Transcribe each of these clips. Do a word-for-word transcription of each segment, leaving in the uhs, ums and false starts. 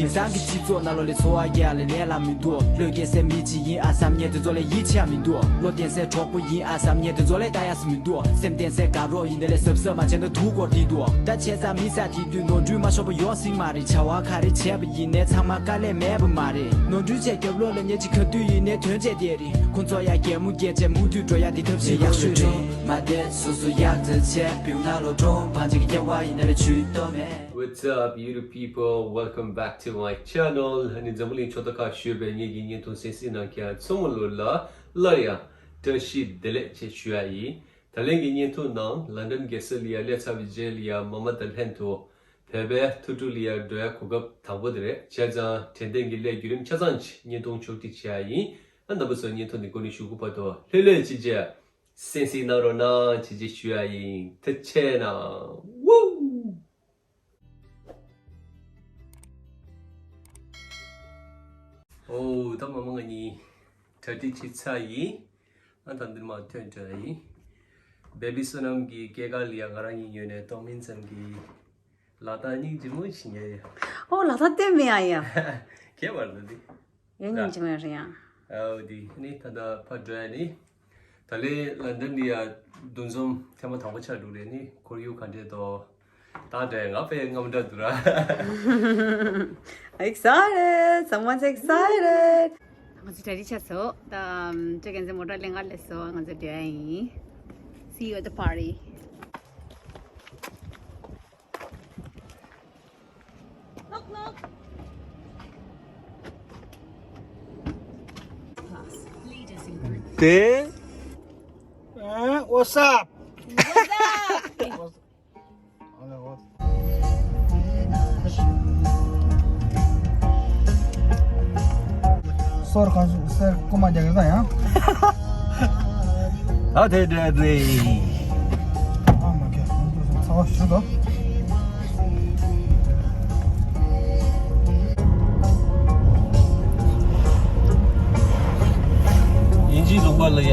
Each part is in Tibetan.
དེང་སང་གི་སྤྱི་ཚོགས་ནང་ལོགས་ལ་འཚོ་བ་རྒྱག་ལས་ལས་ལ་མི་འདུག་བློས་འགེལ་སའི་མི་གཅིག་ཡིན་ཨ་བསམ་མཁན་དེ་ཚོ་ལ་ཡིད་ཆེས་མི་འདུག་བློ་བརྟན་སའི་གྲོགས་པོ་ཡིན་ཨ་བསམ་མཁན་དེ་ཚོ་ལ་ལྟ་ཡག་སུ་མི་འདུག་སེམས་བརྟན་སའི་དགའ་རོགས་ཡིན་དེ་ལས་གཟབ་གཟབ་མ་བྱས་ན་དུག་སྐོར་དེ་འདུག་ད་བྱས་ཙང་མི་ས་དེ་དུས་ནོར་འཁྲུལ་མ་ཤོར་བ་ཡོང་སྲིད་མ་རེད། བྱ་བ་ག་རེ་བྱས་པ་ཡིན་ནའི་ཚང་མ་དཀའ་ལས་མེད་པ་མ་རེད། ནོར་འཁྲུལ་བྱས་རྒྱབ་ལོགས་ལ་ཉེས་ཅིག་ག་དུས་ཡིན་ནའི་དོན་བྱས་བསྡད་རེད། ཁོང་ཚོ་ཡང་གད་མོ་བགད་བྱས་མུ་མཐུད་འགྲོ་ཡག་དེ་ཐབས་ཤེས་ཡག་ཤོས་རེད། མ་བསྡད་སོ་སོ་ཡག་ཙམ་བྱས་བེའུ་ནང་ལོགས་འགྲོ་བང་ཆེན་གྱི་སྐྱེ་བ་ཡིན་ནའི་ཆུད་གཏོང་མེད། What's up, beautiful people? Welcome back to my channel. ཨ་ནི་འཛམ་བུ་གླིང་ཕྱོགས་མཐའ་ཁག་བཞུགས་པའི་ངེད་ཀྱི་བརྙན་ཐུང་གསན་གཟིགས་གནང་མཁན་ཚང་མ་ལོ་ལ་སླར་ཡང་བཀྲ་ཤིས་བདེ་ལེགས་ཅེས་ཞུ་ཡ་ཡིན། ད་ལན་གྱི་བརྙན་ཐུང་ནང་ལན་ཌན་རྒྱལ་ས་ལ་ཡ་སླེབས་ཚར་བའི་རྗེས་ལ་ཡ་མ་མ་དང་ལྷན་དུ་བོད་པའི་ཐུགས་སྤྲོ་ལ་ཡ་འགྲོ་ཡ་གོ་སྐབས་དང་པོ་དེ་རེད། བྱས་ཙང་དྲན་རྟེན་གྱི་སླད་བརྒྱུད་རིམ་ཆ་ཚང་ཅིག་བརྙན་ཐུང་ཕྱོགས་སྒྲིག་བྱེད་ཡ་ཡིན། ཨ་རྣམ་པ་ཚོ་བརྙན་ཐུང་འདི་འགོ་ནས་མཇུག་གུ་བར་དུ་ལྷོད་ལྷོད་ཅིག་བྱས། གསན་གཟིགས་གནང་རོགས་གནང་ཅེས་ཅིག་ཞུ་ཡ་ཡིན། ཐུགས་རྗེ་གནང་། ཝུའུ། ཨོ་ད་མ་མ་ང་གཉིས་གྲ་སྒྲིག་བྱས་ཚར་ཡིན། ཨ་ད་འདིར་མ་ཐོན་འགྲོ་ཡ་ཡིན། བེ་བི་བསོད་ནམས་ཀྱི་སྐྱེས་སྐར་ལ་ཡ་ང་རང་གཉིས་ཉོས་ནས་གཏོང་མིན་ཙམ་གྱིས་ལ་དྭགས་སྙིང་རྗེ་མོ་ཞིག་ཉོས་ཡ། ཨོ་ལ་དྭགས་སྟོན་མི་ཡ་ཡ། ཁྱད་པར་འདུག་འདི། ཡང་སྙིང་རྗེ་མོ་རེད་ཡང་། ཨའོ་འདི་ནི་ད་ལྟ་ཕར་འགྲོ་ཡ་ནི། ད་ལན་ལན་ཌན་འདི་ཡ་འདུ་འཛོམས་ཐེངས་མ་དང་པོ་ཆགས་འདུག་རེད་ནི་ཁོར་ཡུག་ག་འདྲས་དོ། ད་འདྲས་ང་དཔེ་རྔམ་འདྲ་འདུག་ར། Excited! Someone's excited! ང་ཚོ་གྲ་སྒྲིག་ཆགས་སོང་། ད་ཅོ་རྒན་ཚེ་མོ་ཊ་ལེན་ག་སླེབས་སོང་། ང་ཚོ་འགྲོ་ཡ་ཡིན། See you at the party. དེ། ཨ། What's up? What's up? སོར་གང་སོར་རྐུ་མ་རྒྱག་གི་ད་ཡང་། ད་དེ་འདྲ་རེད། ཨ་མ་གི་ཚ་བ་ཞུ་དོ། ཡིན་གཅིག་ལུང་པ་ལ་ཡ།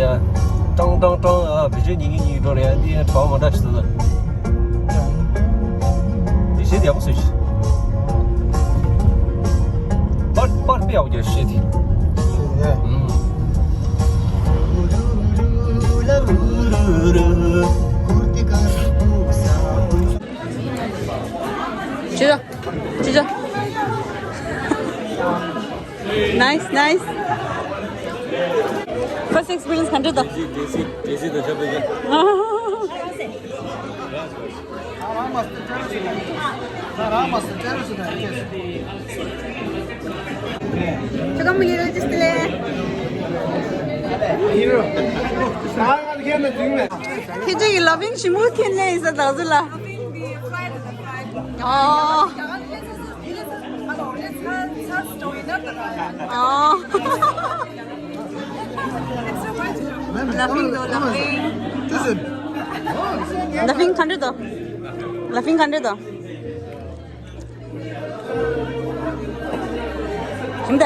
ཀྲང་ཀྲང་ཀྲང་ཨ་བེད་སྤྱོད་ཉིན་གཉིས་གཉིས་འགྲོ་རེད་ཡ། འདི་ཡ་གྲོགས་མ་འདྲ་ཆུ་ཚོད་ལ། འདི་བཞིན་ཡག་པོ་བཟོས་ཤིག་པར་པར་དཔེ་ཡག་པོ་རྒྱག་ཤེས་དེ། ཤེས་རེད། ཨུམ། ཅི་ལ། ཅི་ལ། Nice, nice. First experience ག་འདྲ་འདུག་ཁྱེད་ཀྱི་ལ་ཕིང་ཞིམ་པོ་ཁྱེར་ལེ་ཡིན་ས་དག་ཚོད་ལ། ཨོ། ཨོ། ལ་ཕིང་དོ་ལ་ཕིང་། ལ་ཕིང་ག་འདྲ་དོ། ལ་ཕིང་ག་འདྲ་དོ། ཞིམ་ད།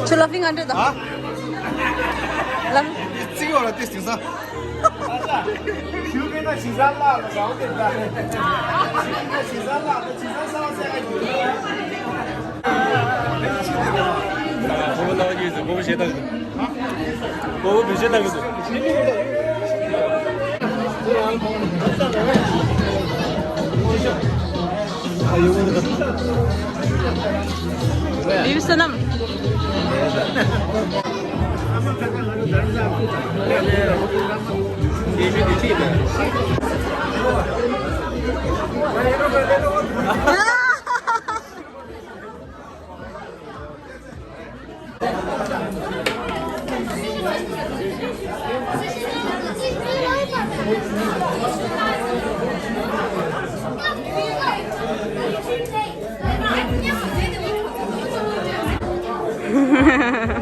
ཁྱོད་ལ་ཕིང་ག་འདྲ་དོ། ལ། ཙིག་བ་ལ་ཏིག་ཏིག་ས། ཞུ་མེད་ན་ཞིང་ས་ལ་ལ་རང་དེ་འདྲ། ཞིང་ས་ལ་ལ་ཞིང་ས་ས་ས་ཡ་ཡོད། ཁོ་བོ་ལྟ་བ་ཉིད་ཟེར་ཁོ་བོ་ཞེ་དྲག་གི་འདུག་ཁོ་བོ་བེད་སྤྱོད་བཏང་གི་འདུག་ཡུལ་བསོད་ནམས།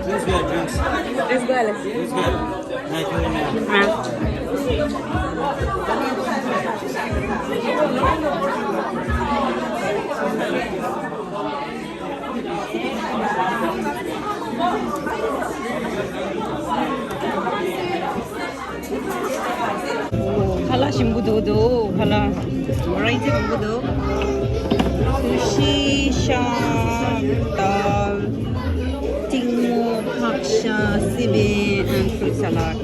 Drinks go ahead, drinks. Drinks go ahead, Alex. Drinks go ahead. Thank you. ཁ་ལག་ཞིམ་པོ་འདུག་འདུག་ཁ་ལག Variety མང་པོ་འདུག Sushi, shark, dal, ཏིང་མོ། ཕག་ཤ། སི་པན། and fruit salad.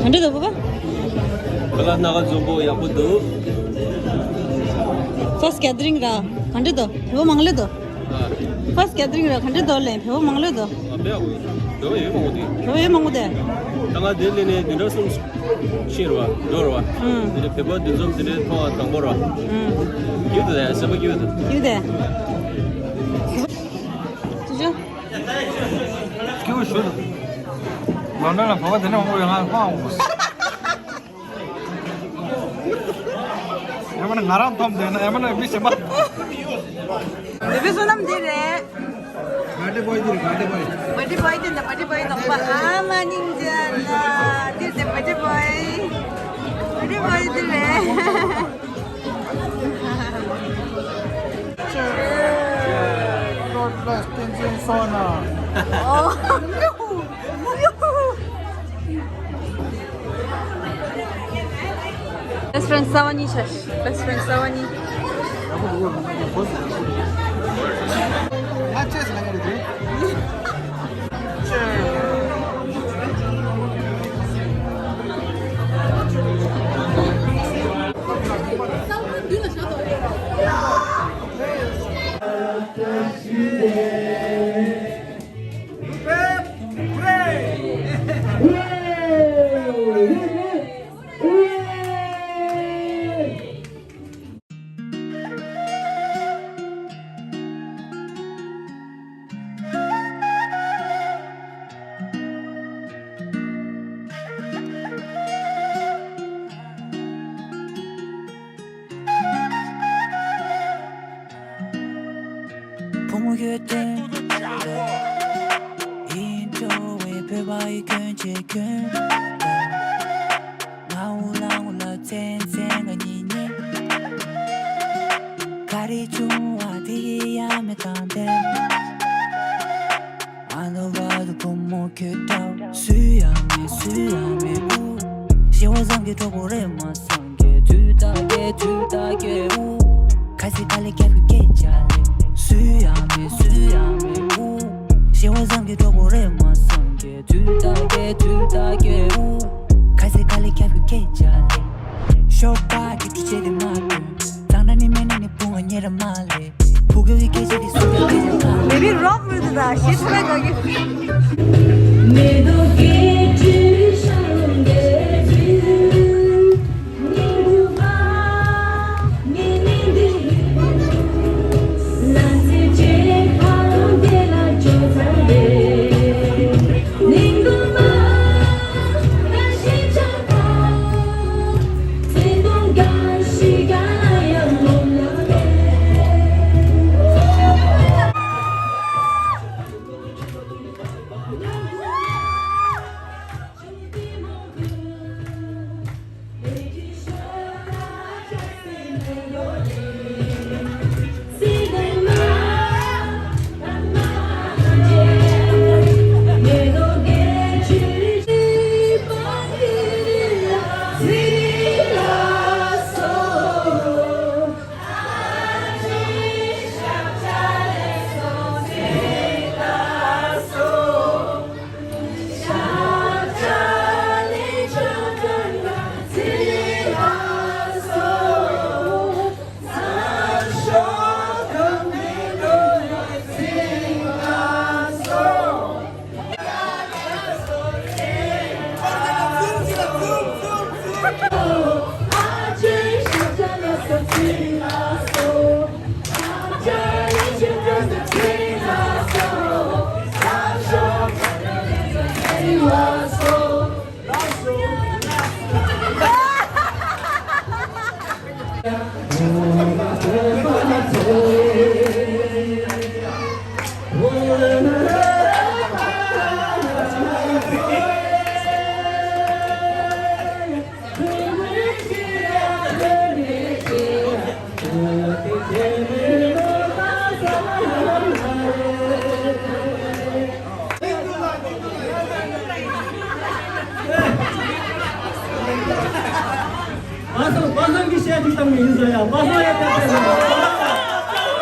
ག་འདྲ་འདུག་བུ་པ། ཁ་ལག་སྣ་ཁ་འཛོམས་པོ་ཡག་པོ་འདུག First gathering ར། ག་འདྲ་འདུག་བོད་པ་མང་ལོས་འདུག First gathering ར། ག་འདྲ་འདུག་ལས། བོད་པ་མང་ལོས་འདུག་ཨ་དཔེ་ཡག་པོ་ཡོད། བོད་པ་ཡོད་མང་པོ་འདུག་བོད་པ་ཡོད་མང་པོ་འདུག་ད་ང་འདིར་སླེབས་ནས་བདུན་ཕྲག་གསུམ་ཕྱིན་རེད་བ། འགྲོ་རེད་བ། ཨང་། འདི་འདྲ་བོད་པ་འདུ་འཛོམས་འདི་འདྲ་མཐོང་བ་དང་པོ་རེད་བ། ཨང་། སྐྱིད་འདུག་ད་ཡ། སེམས་པ་སྐྱིད་འདུག་སྐྱིད་འདུག་ཅི་ཅི། སྐྱིད་པོ་ཞུ་དང་། ལོན་ཌོན་ལ་བོད་པ་དེ་འདྲ་མང་པོ་ཡོད། ང་མཐོང་ཡང་མ་མཐོང་། ཡང་མིན་ན་ང་རང་མཐོང་བསྡད་ན། ཡང་མིན་ན་མི་གཞན་པ། བོད་པའི་བསོད་ནམས་འདི་རེད། Birthday boy འདི་རེད། Birthday boy། Birthday boy འདི་འདྲ། Birthday boy ནང་པ། ཨ་མ་སྙིང་རྗེ་ལ། འདི་རེད། Birthday boy། Birthday boy འདི་རེད། ཅེ། བློ་ལ་བསྟན་འཛིན་སོགས་ན། ཨོ། Best friend རྩ་བ་ཉིད་ཆགས། Best friend རྩ་བ་ཉིད། ང་ཅེས་ལ་ཡོད་རེད། ཅེས། ཕུང་པོ་ཡོད་དོན། ཡིད་འཕྲོག་པའི་བོད་པ་ཡི་གྱོན་ཆས་གྱོན། ང་འུ་ལ་འུ་ལ་ཚན་ཚན་ང་གཉིས་གཉིས། ག་རེ་བྱུང་བ་དེ་ཡང་མི་དང་དེ། ཨ་ནུ་བ་དུ་བུ་མོ་ཁྱོད་འདྲ་སུ་ཡང་མེད། སུ་ཡང་མེད། ཨུ། ཤི་བ་བཟང་གི་གྲོགས་པོ་རེད་མ་སོང་གི། དུས་ད་གེ་དུས་ད་གེ། ཨུ། ཁ་སི་ཁ་ལི་ཁྱབ་ཀྱི་སྐད་ཆ་ལས། སུ་ཡང་མེད། སུ་ཡང་མེད། ཨུ། ཤི་བ་བཟང་གི་གྲོགས་པོ་རེད་མ་སོང་གི། དུས་ད་གེ་དུས་ད་གེ། ཨུ། ཁ་སི་ཁ་ལི་ཁྱབ་ཀྱི་སྐད་ཆ་ལས། ཤོག་པ་གི་འཕྲུལ་ཆས་དེ་མ་ཐོན། གཙང་སྦྲ་ནི་མེད་ནི་ནི་བུང་བ་ཉེ་ར་མ་ལས། ཕུག་གི་སྐད་ཆ་དེ་སུ་ཡང་སྐད་ཆ་མ་ལས། མེ་བི་རོག་མི་འདུག་ད་ཞེ་ཐ་ར་ག་གི། མེ་ཏོག་སྐྱེས་དུས་ཤར་འདས་དུས། སྙིང་པོ་པ། ངེས་ནས་འདི་ཡི་བུ། ལ་ཚེ་རྗེས་ཕར་འདས་ལ་འཇོག་ཚར་རེད། སྙིང་པོ་པ། ད་ཞེ་ཆགས་པ། ཡ་ཅིག་བཏང་ནས་ཡིན་ཟེར་ཡ། པ་སངས་ཡ་ཅིག་བཏང་ནས།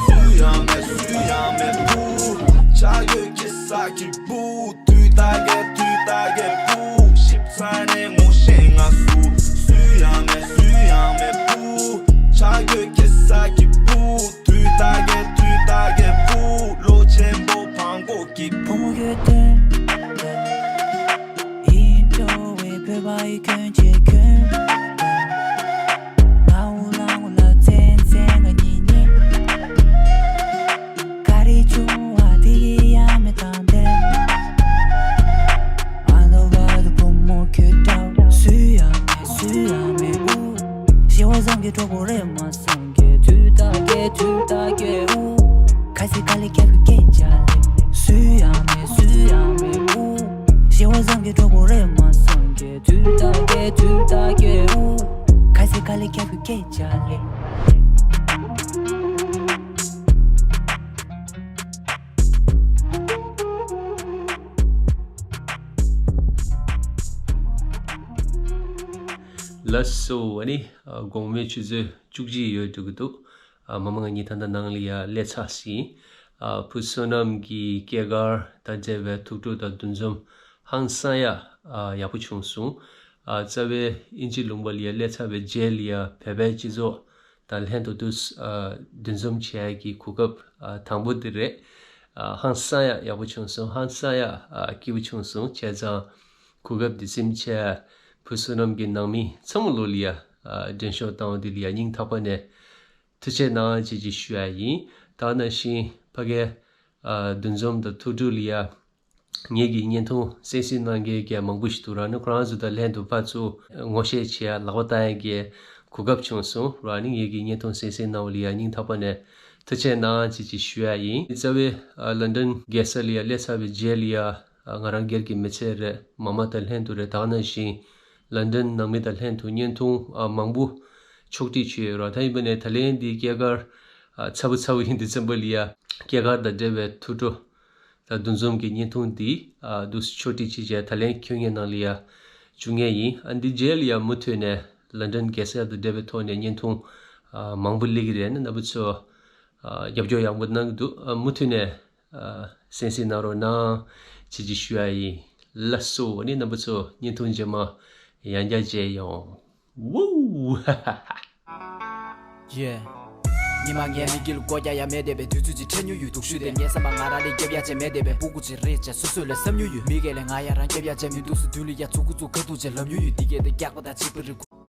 སུ་ཡང་མེད། སུ་ཡང་མེད་པུ། ཆ་ཡོད་ཁེ་ས་ཀི་པུ། དུས་ད་གེ་དུས་ད་གེ་པུ། ཞིབ་ཚ་ནས་ངོ་ཤེས་ང་སུ། སུ་ཡང་མེད། སུ་ཡང་མེད་པུ། ཆ་ཡོད་ཁེ་ས་ཀི་པུ། དུས་ད་གེ་དུས་ད་གེ་པུ། ལོ་ཆེན་པོ་བང་གོ་གི་པུ། ཕོ་མོ་གྱོད་དོན་ཡིན་འགྲོ་བའི་བོད་པ་ཡི་གྱོན་ཆས་གྱོན། ང་འུ་ལ་འུ་ལ་ཚན་ཚན་ང་གཉིས་གཉིས། ག་རེ་བྱུང་བ་དེ་ཡང་མི་དང་འདྲ། ཨ་ལོ་བ་དུ་བུ་མོ་ཁྱོད་འདྲ་སུ་ཡང་མེད། སུ་ཡང་མེད་འུ། ཤི་བ་བཟང་གི་གྲོགས་པོ་རེད་མ་སོང་གི། དུས་ད་གེ་དུས་ད་གེ་འུ། ཁ་སི་ཁ་ལི་ཁྱབ་ཀྱི་སྐད་ཆ་ལས། སུ་ཡང་མེད། སུ་ཡང་མེད་འུ། ཤི་བ་བཟང་གི་གྲོགས་པོ་རེད་མ་སོང་གི། དུས་ད་གེ་དུས་ད་གེ་འུ། ཁ་སི་ཁ་ལི་ཁྱབ་ཀྱི་སྐད་ཆ་ལས། ལགས་སོ། ཨ་ནི་ཨ་དགོང་མོའི་ཆུ་ཚོད་བཅུ་གཅིག་ཡོལ་འགྲོ་གི་འདུག་ཨ་མ་མ་ང་གཉིས་ད་ལྟ་ནང་ལ་ཡ་སླེབས་ཚར་ཟིན། ཨ་བུ་བསོད་ནམས་ཀྱི་སྐྱེས་སྐར་དང་འབྲེལ་བའི་ཐུགས་སྤྲོ་དང་འདུ་འཛོམས་ཧང་སང་ཡ་ཨ་ཡག་པོ་བྱུང་སོང་། ཨ་རྩ་བའི་དབྱིན་ཇི་ལུང་པ་ལ་ཡ་སླེབས་ཚར་བའི་རྗེས་ལ་ཡ་བོད་པའི་སྤྱི་ཚོགས་དང་ལྷན་དུ་དུ་ཨ་འདུ་འཛོམས་བྱེད་ཡ་གི་གོ་སྐབས་ཨ་དང་པོ་འདི་རེད། ཨ་ཧང་སང་ཡ་ཡག་པོ་བྱུང་སོང་། ཧང་སང་ཡ་ཨ་སྐྱིད་པོ་བྱུང་སོང་། བྱས་ཙང་གོ་སྐབས་འདི་ཟིན་བྱས་བུ་བསོད་ནམས་ཀྱི་ནང་མི་ཚང་མ་ལོ་ལ་ཡ་ཨ་འགྲན་ཞུགས་བཏང་བ་འདི་ལ་ཡ་སྙིང་ཐག་པ་ནས་ཐུགས་རྗེ་གནང་ཅེས་ཅིག་ཞུ་ཡ་ཡིན། ད་ནང་བཞིན་ཕ་གའི་ཨ་འདུ་འཛོམས་དང་ཐུགས་སྤྲོ་ལ་ཡ་ངེད་ཀྱི་བརྙན་ཐུང་གསན་གཟིགས་གནང་མཁན་གྱི་མང་པོ་ཞིག་འདུག་ར། ནི་ཁོ་རང་ཚོ་དང་ལྷན་དུ་ཕར་ཚུར་ངོ་ཤེས་བྱེད་ཡ་ལག་པ་བཏང་ཡ་གི་གོ་སྐབས་བྱུང་སོང་ར། ནི་ངེད་ཀྱི་བརྙན་ཐུང་གསན་གཟིགས་གནང་བ་ལ་ཡ་སྙིང་ཐག་པ་ནས་ཐུགས་རྗེ་གནང་ཅེས་ཅིག་ཞུ་ཡ་ཡིན། རྩ་བའི་ཨ་ལན་ཌན་རྒྱལ་ས་ལ་ཡ་སླེབས་ཚར་བའི་རྗེས་ལ་ཡ་ཨ་ང་རང་སྒེར་གྱི་མི་ཚེ་རེད། མ་མ་དང་ལྷན་དུ་རེད། ད་ག་ནང་བཞིན་ལན་ཌན་ནང་མི་དང་ལྷན་དུ་བརྙན་ཐུང་ཨ་མང་པོ་ཕྱོགས་སྒྲིག་བྱས་ཡོད་ར། ད་ཡིན་པ་ནས་ད་ལན་འདིའི་སྐྱེས་སྐར་ཨ་ཚ་པོ་ཚ་པོ་ཡིན་དུས་ཙམ་པ་ལ་ཡ་སྐྱེས་སྐར་དང་འབྲེལ་བའི་ཐུགས་སྤྲོ་དང་འདུ་འཛོམས་ཀྱི་བརྙན་ཐུང་འདི་ཨ་འདུག་སེ་ཕྱོགས་སྒྲིག་བྱས་བྱས་ད་ལན་ཁྱོན་ངའི་ནང་ལ་ཡ་བཅུག་མཁན་ཡིན། ཨ་འདི་རྗེས་ལ་ཡ་མུ་མཐུད་ནས་ལན་ཌན་རྒྱལ་ས་དང་འབྲེལ་བའི་ཐོག་ནས་བརྙན་ཐུང་ཨ་མང་པོ་སླེབས་ཀྱི་རེད། ནི་རྣམ་པ་ཚོ་ཨ་རྒྱབ་སྐྱོར་ཡག་པོ་གནང་གི་འདུག་ཨ་མུ་མཐུད་ནས་ཨ་གསན་གཟིགས་གནང་རོགས་གནང་ཅེས་ཅིག་ཞུ་ཡ་ཡིན། ལགས་སོ། ཨ་ནི་རྣམ་པ་ཚོ་བརྙན་ཐུང་རྗེས་མ་ཡང་བསྐྱར་མཇལ་ཡོང་། Woo! Yeah. ཉི་མ་ངའི་མིག་གི་ལ་སྒོ་རྒྱག་ཡ་མེད་བསྡད་པའི་དུས་ཚོད་ཅིག་འཕྲད་མྱོང་ཡོད། སྡུག་ཤོས་དེ་ངའི་བསམ་པ་ང་རང་ལས་རྒྱབ་ཡ་ཅིག་མེད་བསྡད་པའི་སྤུ་གུ་ཅིག་རེད་ཅེས་སོ་སོ་ལ་བསམ་མྱོང་ཡོད། མི་སྒེར་ལས་ང་ཡ་རང་རྒྱབ་ཡ་ཅིག་མི་འདུག་སུ་དུས་ལ་ཡ་ཚུགས་ཀུ་ཚུགས་ཁ་ཐུག་ཅེས་ལབ་མྱོང་ཡོད། འདི་གས་དེ་རྒྱག་པ་དང་བྱིས་པ་རེད།